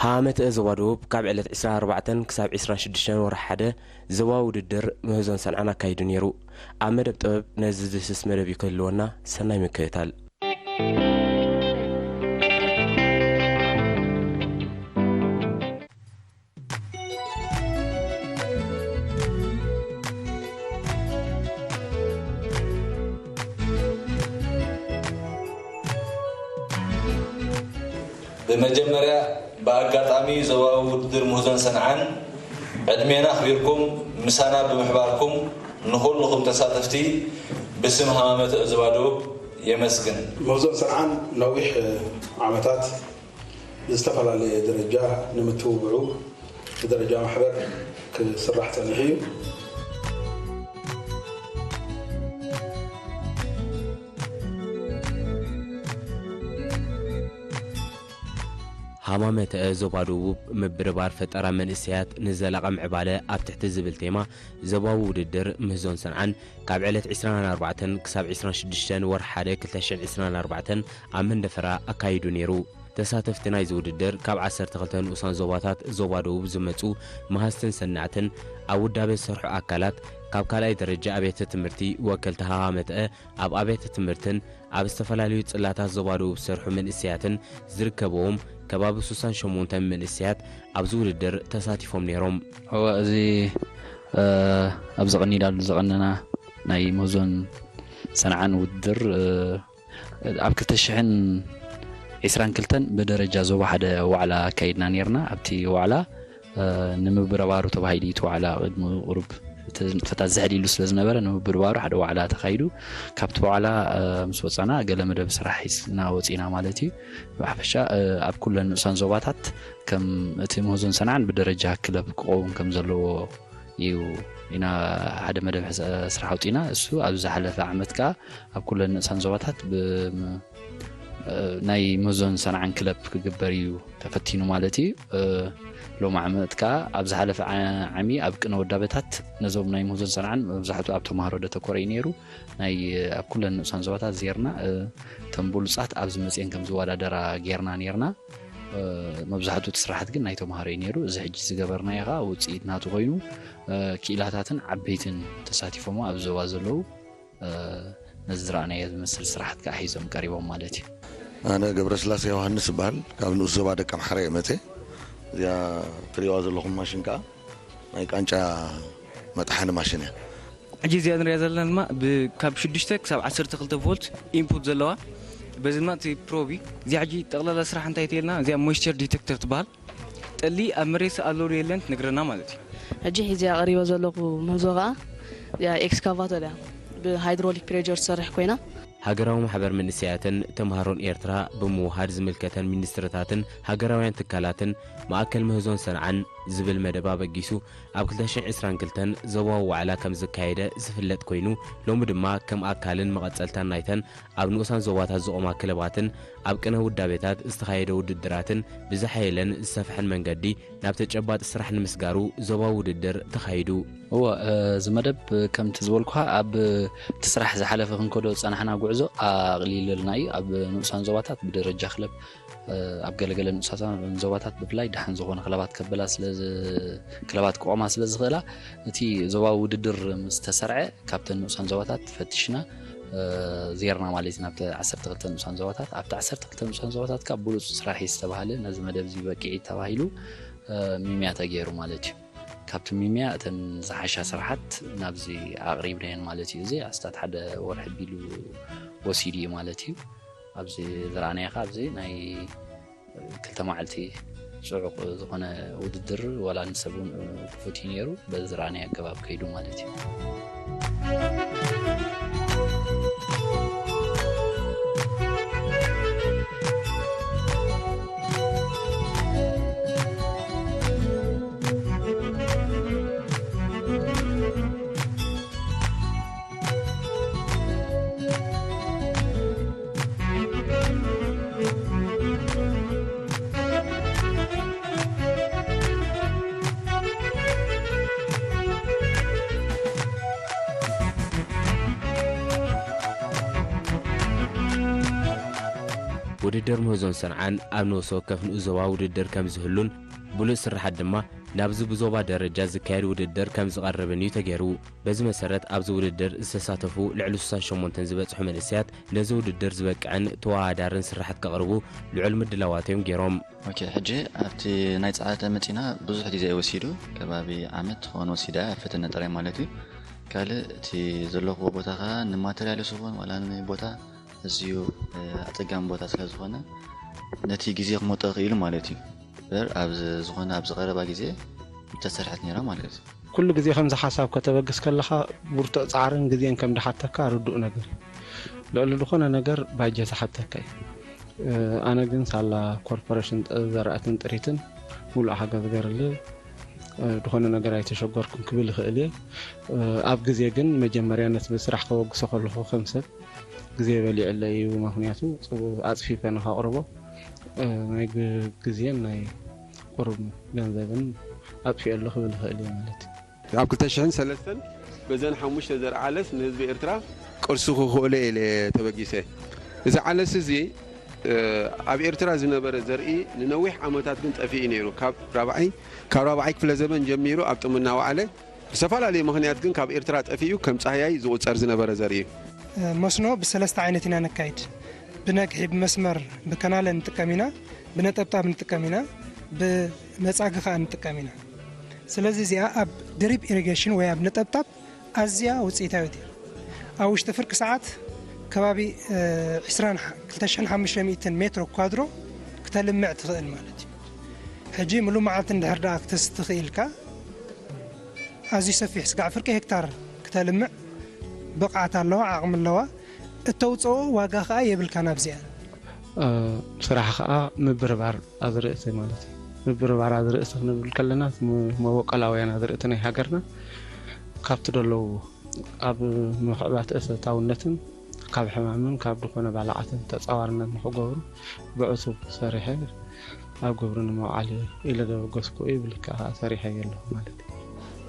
ሃመተ ዞባ ደቡብ ካብ ዕለት ዕስራን ኣርባዕተን ክሳብ ዕስራን ሽዱሽተን ወርሒ ሓደ ዞባዊ ውድድር ምህዞን ሰንዓን ኣካይዱ ነይሩ። ኣብ መደብ ጥበብ ነዚ ዝህስስ መደብ እዩ ክህልወና፣ ሰናይ ምክትታል። ብመጀመርያ ብኣጋጣሚ ዞባዊ ውድድር ምህዞን ሰንዓን ዕድሜና ኣኽቢርኩም ምሳና ብምሕባርኩም ንኹልኹም ተሳተፍቲ ብስም ሃማመተ ዞባ ደቡብ የመስግን። ምህዞን ሰንዓን ነዊሕ ዓመታት ብዝተፈላለየ ደረጃ ንምትውውዑ ብደረጃ ማሕበር ክስራሕ ጸኒሑ እዩ። ሃማመተ ዞባ ደቡብ ምብርባር ፈጠራ መንእሰያት ንዘላቐ ምዕባለ ኣብ ትሕቲ ዝብል ቴማ ዞባዊ ውድድር ምህዞን ሰንዓን ካብ ዕለት ዕስራን ኣርባዕተን ክሳብ ዕስራን ሽዱሽተን ወርሒ ሓደ ክልተ ሽሕን ዕስራን ኣርባዕተን ኣብ መንደፈራ ኣካይዱ ነይሩ። ተሳተፍቲ ናይዚ ውድድር ካብ ዓሰርተ ክልተ ንኡሳን ዞባታት ዞባ ደቡብ ዝመጹ መሃዝትን ሰናዕትን፣ ኣብ ውዳበ ዝሰርሑ ኣካላት፣ ካብ ካልኣይ ደረጃ ኣብያተ ትምህርቲ ወከልቲ ሃሃመተአ ኣብ ኣብያተ ትምህርትን ኣብ ዝተፈላለዩ ጽላታት ዞባ ደቡብ ዝሰርሑ መንእሰያትን ዝርከብዎም ከባቢ ሱሳን ሸሞንተን መንእሰያት ኣብዚ ውድድር ተሳቲፎም ነይሮም። እወ፣ እዚ ኣብዚ ቀኒዳሉ ዝቐነና ናይ ምህዞን ሰንዓን ውድድር ኣብ ክልተ ሽሕን ዕስራን ክልተን ብደረጃ ዞባ ሓደ ዋዕላ ኣካይድና ነይርና። ኣብቲ ዋዕላ ንምብርባሩ ተባሂሉ እዩ እቲ ዋዕላ ቅድሚ ቁሩብ እቲ ፈታዘሕል ኢሉ ስለ ዝነበረ ንምብርባሩ ሓደ ዋዕላ ተኻይዱ። ካብቲ ዋዕላ ምስ ወፃና ገለ መደብ ስራሕ ሒዝና ወፂና ማለት እዩ። ብሓፈሻ ኣብ ኩለን ንኡሳን ዞባታት ከም እቲ ምህዞን ሰንዓን ብደረጃ ክለብ ክኸውን ከም ዘለዎ እዩ ኢና ሓደ መደብ ስራሕ ኣውፂና። እሱ ኣብ ዝሓለፈ ዓመት ከዓ ኣብ ኩለን ንእሳን ዞባታት ናይ ምህዞን ሰንዓን ክለብ ክግበር እዩ ተፈቲኑ ማለት እዩ። ሎም ዓመት ከዓ ኣብ ዝሓለፈ ዓሚ ኣብ ቅነ ወዳበታት ነዞም ናይ ምህዞን ሰንዓን መብዛሕትኡ ኣብ ተምሃሮ ደተኮረ እዩ ነይሩ። ናይ ኣብ ኩለን ንእሳን ዞባታት ዜርና እተን ብሉፃት ኣብዚ መፅኤን ከም ዝወዳደራ ጌርና ነይርና። መብዛሕትኡ እቲ ስራሓት ግን ናይ ተምሃሮ እዩ ነይሩ። እዚ ሕጂ ዝገበርናዮ ከዓ ውፅኢት ናቱ ኮይኑ ክኢላታትን ዓበይትን ተሳቲፎሞ ኣብ ዞባ ዘለዉ ነዚ ዝረኣናዮ ዝመስል ስራሕት ከዓ ሒዞም ቀሪቦም ማለት እዩ። ኣነ ገብረስላሴ ዮሃንስ እበሃል። ካብ ንኡስ ዞባ ደቀምሓረ እየ መፅየ። እዚኣ ትሪእዋ ዘለኹም ማሽን ከዓ ናይ ቃንጫ መጥሓኒ ማሽን እያ። ሕጂ እዚኣ ንሪኣ ዘለና ድማ ካብ ሽዱሽተ ክሳብ ዓሰርተ ክልተ ቮልት ኢንፑት ዘለዋ፣ በዚ ድማ እቲ ፕሮብ እዩ። እዚኣ ሕጂ ጠቕላላ ስራሕ እንታይ ትየልና? እዚኣ ሞይስቸር ዲቴክተር ትበሃል። ጠሊ ኣብ መሬት ኣሎ ዶ የለን ትነግረና ማለት እዩ። ሕጂ ሒዘያ ቀሪበ ዘለኹ ምህዞ ከኣ እዚኣ ኤክስካቫተር እያ። ብሃይድሮሊክ ፕሬጀር ትሰርሕ ኮይና። ሃገራዊ ማሕበር መንእሰያትን ተምሃሮን ኤርትራ ብምውሃድ ዝምልከተን ሚኒስትርታትን ሃገራውያን ትካላትን ማእከል ምህዞን ሰንዓን ዝብል መደብ ኣበጊሱ ኣብ ክልተ ሽሕን ዕስራን ክልተን ዞባዊ ዋዕላ ከም ዘካየደ ዝፍለጥ ኮይኑ፣ ሎሚ ድማ ከም ኣካልን መቐጸልታን ናይተን ኣብ ንኡሳን ዞባታት ዝቖማ ክለባትን ኣብ ቅነ ውዳቤታት ዝተኻየደ ውድድራትን ብዝሓየለን ዝሰፍሐን መንገዲ ናብ ተጨባጢ ስራሕ ንምስጋሩ ዞባዊ ውድድር ተኻይዱ። እወ፣ እዚ መደብ ከምቲ ዝበልኩኻ ኣብ እቲ ስራሕ ዝሓለፈ ክንከዶ ዝጸናሕና ጉዕዞ ኣቕሊሉልና እዩ። ኣብ ንኡሳን ዞባታት ብደረጃ ክለብ ኣብ ገለገለ ንኡሳን ዞባታት ብፍላይ ደሓን ዝኾነ ክለባት ከበላ ስለ ክለባት ክቆማ ስለ ዝኽእላ እቲ ዞባዊ ውድድር ምስ ተሰርዐ ካብተን ንኡሳን ዞባታት ፈቲሽና ዜርና ማለት እዩ ናብቲ ዓሰርተ ክልተ ንኡሳን ዞባታት። ኣብቲ ዓሰርተ ክልተ ንኡሳን ዞባታት ካብ ብሉፅ ስራሕ እዩ ዝተባህለ ነዚ መደብ እዚ በቂዒ ተባሂሉ ሚምያ ተገይሩ ማለት እዩ። ካብቲ ሚምያ እተን ዝሓሻ ስራሓት ናብዚ ኣቕሪብናየን ማለት እዩ። እዚ ኣስታት ሓደ ወርሒ ቢሉ ወሲዱ እዩ ማለት እዩ። ኣብዚ ዝረኣናዮ ከ ኣብዚ ናይ ክልተ መዓልቲ ፅዑቕ ዝኾነ ውድድር ዋላ ንሰብ እውን ክፉት እዩ ነይሩ። በዚ ዝረኣናዮ ኣገባብ ከይዱ ማለት እዩ። ውድድር ምህዞን ሰንዓን ኣብ ነፍሲ ወከፍ ንኡስ ዞባ ውድድር ከም ዝህሉን ብሉጽ ስርሓት ድማ ናብዚ ብዞባ ደረጃ ዝካየድ ውድድር ከም ዝቐርብን እዩ ተገይሩ። በዚ መሰረት ኣብዚ ውድድር ዝተሳተፉ ልዕሊ ስሳን ሸሞንተን ዝበጽሑ መንእሰያት ነዚ ውድድር ዝበቅዕን ተወዳዳርን ስርሓት ከቕርቡ ልዑል ምድላዋት እዮም ገይሮም። ኦኬ፣ ሕጂ ኣብቲ ናይ ጸዓተ መጺና ብዙሕ ግዜ እዩ ወሲዱ፣ ከባቢ ዓመት ትኸውን ወሲዳ እያ፣ ፈተነ ጥራይ ማለት እዩ። ካልእ እቲ ዘለኽዎ ቦታ ኸኣ ንማተርያል ይኹን ዋላ ንቦታ ኣዝዩ፣ እ፣ ኣጸጋሚ ቦታ ስለ ዝኾነ ነቲ ግዜ ክመጦ ክኢሉ ማለት እዩ። እምበር ኣብ ዝ-፣ ዝኾነ ኣብ ዝቐረባ ግዜ ምተሰርሐት ነይራ ማለት እዩ። ኩሉ ግዜ ከምዚ ሓሳብ ከተበግስ ከለኻ ብርቱዕ ጻዕርን ግዜን ከም ድሓተካ ርዱእ ነገር እዩ። ልዕሊ ዝኾነ ነገር ባጀት ይሓተካ እዩ። እ፣ ኣነ ግን ሳላ ኮርፖሬሽን ጥ-፣ ዘራእትን ጥሪትን ሙሉእ ሓገዝ ገይሩለይ። እ፣ ዝኾነ ነገር ኣይተሸገርኩን ክብል ይኽእል እየ። እ፣ ኣብ ግዜ ግን መጀመርያ ነቲ ብስራሕ ከበግሶ ከለኹ ከም ሰብ ግዜ በሊዕለይ እዩ። ምኽንያቱ ጽ-፣ ኣጽፊፈ ንኸቕርቦ፣ እ፣ ናይ ግ-፣ ግዜን ናይ ቁሩብ ገንዘብን ኣጥፊኤሉ ክብል ይኽእል እየ ማለት እዩ። ኣብ ክልተ ሽሕን ሰለስተን በዘን ሓሙሽተ ዘርዓለስ ንህዝቢ ኤርትራ ቅርሲ ክኽእሎ ኢለ ተበጊሰ። እዚ ዓለስ እዚ፣ እ፣ ኣብ ኤርትራ ዝነበረ ዘርኢ ንነዊሕ ዓመታት ግን ጠፊኡ ነይሩ። ካብ ራብዓይ፣ ካብ ራብዓይ ክፍለ ዘመን ጀሚሩ ኣብ ጥም እናወዓለ ብዝተፈላለየ ምኽንያት ግን ካብ ኤርትራ ጠፊኡ ከም ጻህያይ ዝቑጸር ዝነበረ ዘርኢ እዩ። መስኖ ብሰለስተ ዓይነት ኢና ነካይድ። ብነግሒ ብመስመር ብከናለ ንጥቀም ኢና፣ ብነጠብጣብ ንጥቀም ኢና፣ ብመጻጊ ከኣ ንጥቀም ኢና። ስለዚ እዚኣ ኣብ ድሪፕ ኢሪጌሽን ወይ ኣብ ነጠብጣብ ኣዝያ ውጽኢታዊት እያ። ኣብ ውሽጢ ፍርቂ ሰዓት ከባቢ፣ እ፣ ዕስራን ክልተ ሽሕን ሓሙሽተ ሚእትን ሜትሮ ኳድሮ ክተልምዕ ትኽእል ማለት እዩ። ሕጂ ምሉእ መዓልቲ እንድሕር ደኣ ክተስቲ ክኢልካ፣ ኣዝዩ ሰፊሕ ስጋዕ ፍርቂ ሄክታር ክተልምዕ ብቕዓት ኣለዋ፣ ዓቕሚ ኣለዋ። እተውፅኦ ዋጋ ኸዓ የብልካን ኣብዚኣ። እ፣ ስራሕ ኸዓ ምብርባር ኣዝርእቲ ማለት እዩ። ምብርባር ኣዝርእቲ ክንብል ከለና፣ ም-፣ መበቆላውያን ኣዝርእቲ ናይ ሃገርና ካብቲ ደለዉ ኣብ ምኽዕባት እተታውነትን ካብ ሕማምን ካብ ዝኾነ ባልዓትን ተጻዋርነት ንኽገብሩ ብዕቱብ ሰሪሐ ኣብ ግብሪ ንምውዓል ኢለ ዘበገስኩ እዩ። ብልክዕ ከኣ ሰሪሐዮ ኣለኹ ማለት እዩ።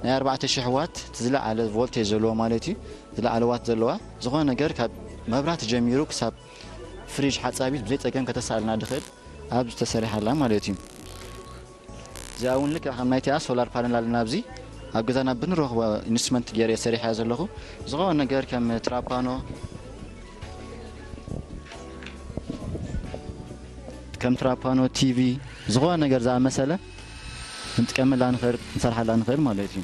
ናይ ኣርባዕተ ሽሕ ዋት እቲ ዝለዓለ ቮልቴጅ ዘለዎ ማለት እዩ። ዝለዓለ ዋት ዘለዋ ዝኾነ ነገር ካብ መብራህቲ ጀሚሩ ክሳብ ፍሪጅ፣ ሓጻቢት ብዘይ ጸገም ከተሳእልና ድኽእል ኣብ ዝተሰሪሓላ ማለት እዩ። እዚኣ እውን ልክዕ ከም ናይቲኣ ሶላር ፓነል ኣለና። ኣብዚ ኣብ ገዛና ብንረኽቦ ኢንስትመንት ገይረ ሰሪሐያ ዘለኹ። ዝኾነ ነገር ከም ትራፓኖ፣ ከም ትራፓኖ፣ ቲቪ፣ ዝኾነ ነገር ዝኣመሰለ ክንጥቀመላ ንኽእል፣ ክንሰርሓላ ንኽእል ማለት እዩ።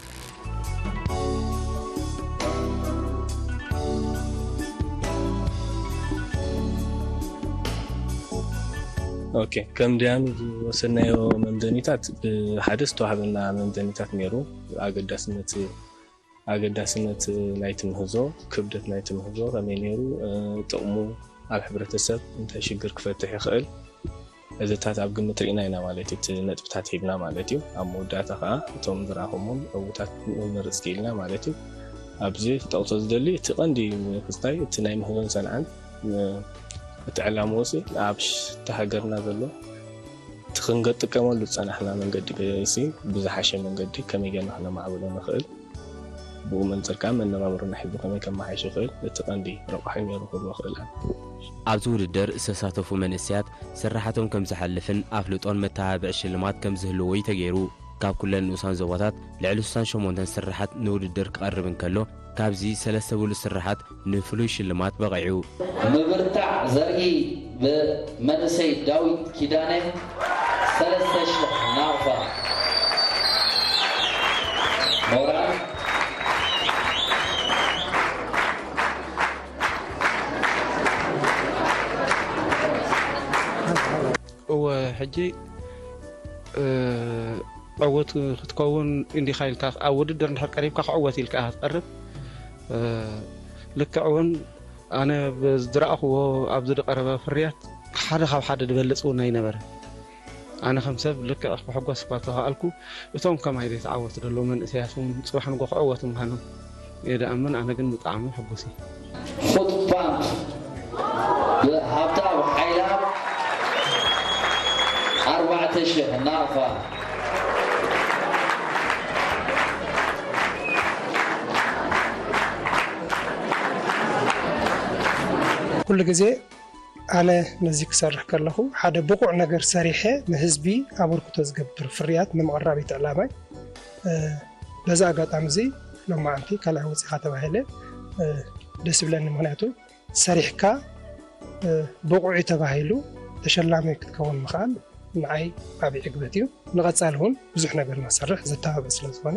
ኦኬ፣ ከም ደያኑ ዝወሰድናዮ መምዘኒታት፣ ብሓደ ዝተዋህበና መምዘኒታት ነይሩ። ኣገዳስነት፣ ኣገዳስነት ናይቲ ምህዞ፣ ክብደት ናይቲ ምህዞ ከመይ ነይሩ፣ እ፣ ጥቕሙ ኣብ ሕብረተሰብ እንታይ ሽግር ክፈትሕ ይኽእል፣ እዚታት ኣብ ግምት ርኢና ኢና ማለት እዩ፣ እቲ ነጥብታት ሂብና ማለት እዩ። ኣብ መወዳእታ ኸዓ እቶም ዝረኣኹሞም ዕዉታት ንምርጽ ክኢልና ማለት እዩ። ኣብዚ ክጠቕሶ ዝደሊ እቲ ቀንዲ ክስታይ እቲ ናይ ምህዞን ሰንዓን፣ እ፣ እቲ ዕላምኡ ሲ ኣብ ሽ-፣ እታ ሃገርና ዘሎ እቲ ክንጥቀመሉ ዝጸናሕና መንገዲ ሲ ብዝሓሸ መንገዲ ከመይ ጌርና ክነማዕብሎ ንኽእል፣ ብኡ መንጽር ከኣ መነባብሮና ሕጂ ከመይ ከመሓይሽ ይኽእል፣ እቲ ቀንዲ ረቋሒ ነይሩ ክብሎ እኽእል እየ። ኣብዚ ውድድር ዝተሳተፉ መንእሰያት ስራሓቶም ከም ዘሕልፍን ኣፍልጦን መተባብዒ ሽልማት ከም ዝህልዎ እዩ ተገይሩ። ካብ ኩለን ንኡሳን ዞባታት ልዕሊ ስሳን ሸሞንተን ስርሓት ንውድድር ክቐርብ እንከሎ፣ ካብዚ ሰለስተ ብሉጽ ስርሓት ንፍሉይ ሽልማት በቒዑ። ምብርታዕ ዘርኢ ብመንእሰይ ዳዊት ኪዳነ ሰለስተ ሽሕ ናቕፋ። ሞራል። እወ፣ ሕጂ፣ እ፣ ዕዉት ክትከውን እንዲኻ ኢልካ፣ ኣብ ውድድር እንድሕር ቀሪብካ ክዕወት ኢልካ ኢኻ ትቐርብ። እ፣ ልክዕ እውን ኣነ ብዝረኣኽዎ ኣብዚ ዝቐረበ ፍርያት ሓደ ካብ ሓደ ዝበልጽ እውን ኣይነበረን። ኣነ ከም ሰብ ልክዕ ክሕጎስ እኳ ተኸኣልኩ፣ እቶም ከማይ ዘይተዓወቱ ዘለዉ መንእሰያት እውን ጽባሕ ንግሆ ክዕወቱ ምዃኖም እየ ዝኣምን። ኣነ ግን ብጣዕሚ ሕጉስ እየ። ፉት ፓምፕ ብሃብታም ሓይላ ኣርባዕተ ሽሕ ናቕፋ። ኩሉ ግዜ ኣነ ነዚ ክሰርሕ ከለኹ ሓደ ብቑዕ ነገር ሰሪሐ ንህዝቢ ኣበርክቶ ዝገብር ፍርያት ንምቕራብ እዩ ዕላማይ። እ፣ በዚ ኣጋጣሚ እዚ ሎማዓንቲ ካልኣይ ወፂኻ ተባሂለ፣ እ፣ ደስ ይብለኒ። ምኽንያቱ ሰሪሕካ፣ እ፣ ብቑዕ እዩ ተባሂሉ ተሸላሚ ክትከውን ምኽኣል ንዓይ ዓብዪ ዕግበት እዩ። ንቐፃሊ እውን ብዙሕ ነገር ንክሰርሕ ዘተባብዕ ስለ ዝኾነ፣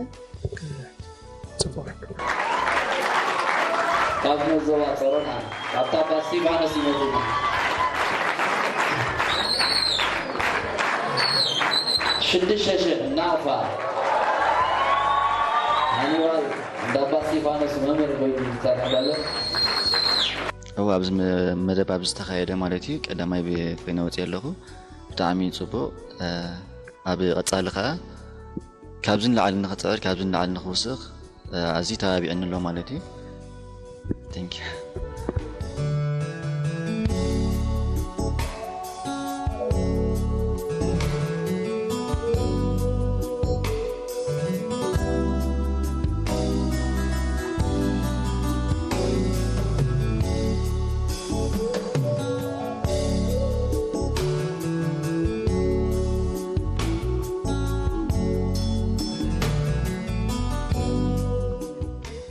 እ፣ ፅቡቕ እዩ። ካብ መዘባ ጸሮና፣ ካብ ታባ እስቲፋኖስ ይመጽእና። ሽዱሽተ ሽሕ ናቕፋ ሃኒባል፣ እንዳ ኣባ እስቲፋኖስ መምህር ኮይኑ ይሰርሕ ኣሎ። እወ፣ ኣብዚ መ-፣ መደብ ኣብዚ ዝተኻየደ ማለት እዩ፣ ቀዳማይ ብ-፣ ኮይነ ወፅየ ኣለኹ። ብጣዕሚ እዩ ፅቡቕ። እ፣ ኣብ ቀፃሊ ኸዓ ካብዚ ንላዕሊ ንኽፅዕር፣ ካብዚ ንላዕሊ ንኽውስኽ፣ እ፣ ኣዝዩ ተባቢዕኒ ኣሎ ማለት እዩ። Thank you።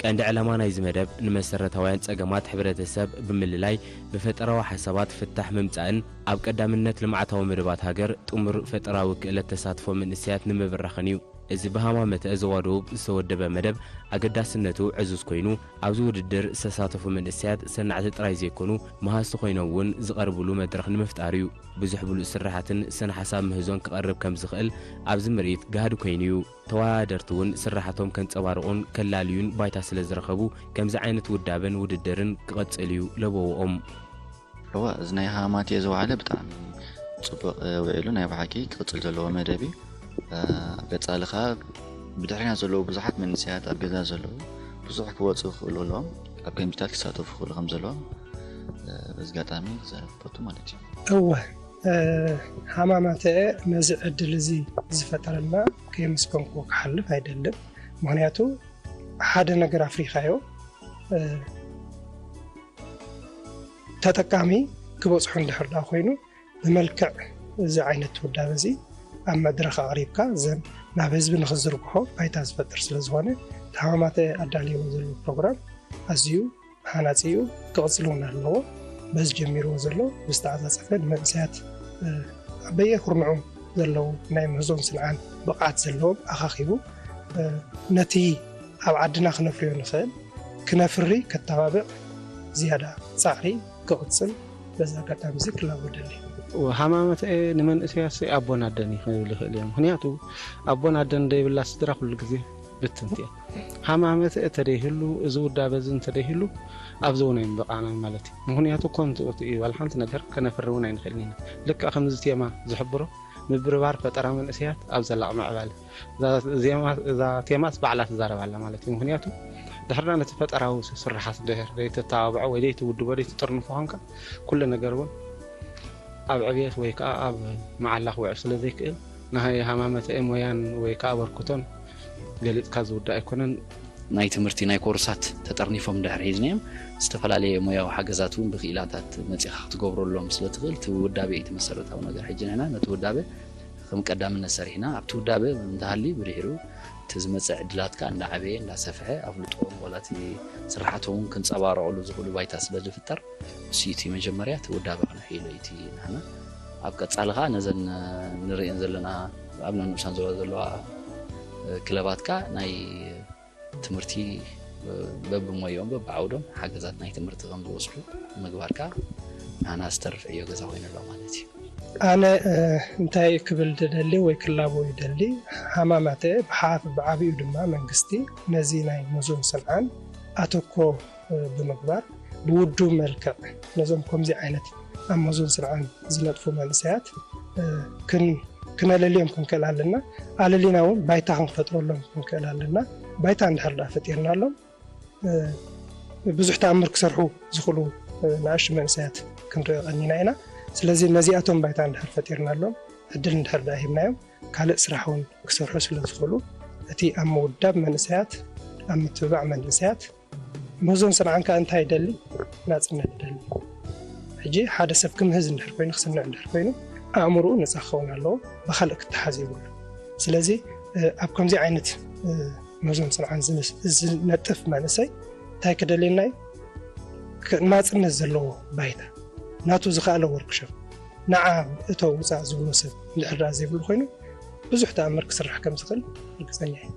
ቀንዲ ዕላማ ናይዚ መደብ ንመሰረታውያን ጸገማት ሕብረተሰብ ብምልላይ ብፈጠራዊ ሓሳባት ፍታሕ ምምጻእን ኣብ ቀዳምነት ልምዓታዊ መደባት ሃገር ጥሙር ፈጠራዊ ክእለት ተሳትፎ መንእሰያት ንምብራኽን እዩ። እዚ ብሃማመተ ዞባ ደቡብ ዝተወደበ መደብ ኣገዳስነቱ ዕዙዝ ኮይኑ፣ ኣብዚ ውድድር ዝተሳተፉ መንእሰያት ሰናዕቲ ጥራይ ዘይኮኑ፣ መሃዝቲ ኮይኖም እውን ዝቐርብሉ መድረኽ ንምፍጣር እዩ። ብዙሕ ብሉጽ ስራሓትን ስነ ሓሳብ ምህዞን ክቐርብ ከም ዝኽእል ኣብዚ ምርኢት ጋህዲ ኮይኑ እዩ። ተወዳደርቲ እውን ስራሓቶም ከንጸባርቑን ከላልዩን ባይታ ስለ ዝረኸቡ፣ ከምዚ ዓይነት ውዳበን ውድድርን ክቐጽል እዩ ለበውኦም። እወ፣ እዚ ናይ ሃማማቴ ዝወዓለ ብጣዕሚ ጽቡቕ፣ እ፣ ውዒሉ ናይ ብሓቂ ክቕጽል ዘለዎ መደብ እዩ። እ፣ ኣብ ቀጻሊ ኸኣ ብድሕሪና ዘለዉ ብዙሓት መንእሰያት ኣብ ገዛ ዘለዉ ብዙሕ ክወጹ ክኽእሉ ኣለዎም፣ ኣብ ከምዚታት ክሳተፉ ክኽእሉ ከም ዘለዎም፣ እ፣ በዚ ኣጋጣሚ ክዛረብ እፈቱ ማለት እዩ። እወ፣ እ፣ ሃማማተ ነዚ ዕድል እዚ ዝፈጠረልና ከየመስገንኩዎ ክሓልፍ ኣይደልን። ምኽንያቱ ሓደ ነገር ኣፍሪኻዮ፣ እ፣ ተጠቃሚ ክበጽሖ እንድሕር ደኣ ኮይኑ፣ ብመልክዕ እዚ ዓይነት ውዳበ እዚ ኣብ መድረኽ ኣቕሪብካ ዘን ናብ ህዝቢ ንኽዝርግሖ ባይታ ዝፈጥር ስለ ዝኾነ፣ እቲ ሃማማተ ኣዳልይዎ ዘሎ ፕሮግራም ኣዝዩ ሃናጺ እዩ፣ ክቕጽል እውን ኣለዎ። በዚ ጀሚርዎ ዘሎ ብዝተዓጻጸፈ ንመንእሰያት፣ እ፣ ኣብ በየኹርንዑ ዘለዉ ናይ ምህዞን ስንዓን ብቕዓት ዘለዎም ኣኻኺቡ፣ እ፣ ነቲ ኣብ ዓድና ክነፍርዮ ንኽእል ክነፍሪ ከተባብዕ ዝያዳ ጻዕሪ ክቕጽል በዚ ኣጋጣሚ እዚ ክላቦ ደሊ። ሃማመተ ንመንእሰያት ኣቦን ኣደን እዩ ክብል ይኽእል እየ። ምኽንያቱ ኣቦን ኣደን ዘይብላ ስድራ ኩሉ ግዜ ብትንቲ እያ። ሃማመተ እንተደይህሉ፣ እዚ ውዳበ እዚ እንተደይህሉ ኣብዚ እውን ኣይምበቃዕናን ማለት እዩ። ምኽንያቱ ኮንቱ እዩ፣ ዋላ ሓንቲ ነገር ከነፍሪ እውን ኣይንኽእልን ኢና። ልክዕ ከምዚ ቴማ ዝሕብሮ ምብርባር ፈጠራ መንእሰያት ኣብ ዘላቒ ምዕባለ። እዛ ዜማ፣ እዛ ቴማስ ባዕላ ትዛረብ ኣላ ማለት እዩ። ምኽንያቱ ድሕርና ነቲ ፈጠራዊ ስርሓት ድሕር ዘይተተባብዖ ወይ ዘይትውድቦ ዘይትጥርንፎ ኮንካ፣ ኩሉ ነገር እውን ኣብ ዕብየት ወይ ከዓ ኣብ መዓላ ክውዕል ስለ ዘይክእል፣ ናይ ሃማመተ ሞያን ወይ ከዓ ኣበርክቶን ገሊጽካ ዝውዳእ ኣይኮነን። ናይ ትምህርቲ ናይ ኮርሳት ተጠርኒፎም ድሕር ሒዝናዮም፣ ዝተፈላለየ ሞያዊ ሓገዛት እውን ብክኢላታት መጺኻ ክትገብረሎም ስለ ትኽእል፣ እቲ ውዳበ እዩ እቲ መሰረታዊ ነገር። ሕጂ ንሕና ነቲ ውዳበ ከም ቀዳምነት ሰሪሕና፣ ኣብቲ ውዳበ እንተሃልዩ ብድሕሪኡ እቲ ዝመጽእ ዕድላት ከኣ እንዳዓበየ እንዳሰፍሐ ኣፍልጦኦም ዋላ እቲ ስራሓቶም እውን ክንጸባረቐሉ ዝኽእሉ ባይታ ስለ ዝፍጠር፣ እሱ እቲ መጀመርያ እቲ ውዳበ ክነሕይሎ እዩ እቲ ንሕና። ኣብ ቀጻሊ ከኣ ነዘን ንርእየን ዘለና ኣብ ንኡሳን ዞባ ዘለዋ ክለባት ከኣ ናይ ትምህርቲ በብሞይኦም በብዓውዶም ሓገዛት ናይ ትምህርቲ ከም ዝወስዱ ምግባር ከኣ ንሕና ዝተርፍ ዕዮ ገዛ ኮይኑ ኣሎ ማለት እዩ። ኣነ፣ እ፣ እንታይ ክብል ዝደሊ ወይ ክላቦ ይደሊ፣ ሃማማተ ብሓፍ ብዓቢኡ ድማ መንግስቲ ነዚ ናይ ምህዞን ስንዓን ኣተኮ፣ እ፣ ብምግባር ብውዱብ መልክዕ ነዞም ከምዚ ዓይነት ኣብ ምህዞን ስንዓን ዝነጥፉ መንእሰያት፣ እ፣ ክን-፣ ክነለልዮም ክንክእል ኣለና። ኣለሊና እውን ባይታ ክንፈጥረሎም ክንክእል ኣለና። ባይታ እንድሕር ደኣ ፈጢርናሎም፣ እ፣ ብዙሕ ተኣምር ክሰርሑ ዝኽእሉ፣ እ፣ ንኣሽቱ መንእሰያት ክንርኢ ቀኒና ኢና። ስለዚ ነዚኣቶም ባይታ እንድሕር ፈጢርናሎም፣ ዕድል እንድሕር ደኣ ሂብናዮም፣ ካልእ ስራሕ እውን ክሰርሑ ስለ ዝኽእሉ፣ እቲ ኣብ ምውዳብ መንእሰያት፣ ኣብ ምትብባዕ መንእሰያት፣ ምህዞን ስንዓን ከኣ እንታይ ይደሊ? ናጽነት ይደሊ። ሕጂ ሓደ ሰብ ክምህዝ እንድሕር ኮይኑ፣ ክስንዕ እንድሕር ኮይኑ፣ ኣእምሮኡ ነፃ ክኸውን ኣለዎ። ብኻልእ ክተሓዝ የብሉ። ስለዚ ኣብ ከምዚ ዓይነት ምህዞን ስንዓን ዝነጥፍ መንእሰይ እንታይ ክደልየና እዩ? ናፅነት ዘለዎ ባይታ፣ ናቱ ዝኸኣለ ወርክሾፕ፣ ንዓ እቶ ውፃእ ዝብሎ ሰብ እንድሕር ዘይብሉ ኮይኑ፣ ብዙሕ ተኣምር ክስራሕ ከም ዝኽእል ርግፀኛ እየ።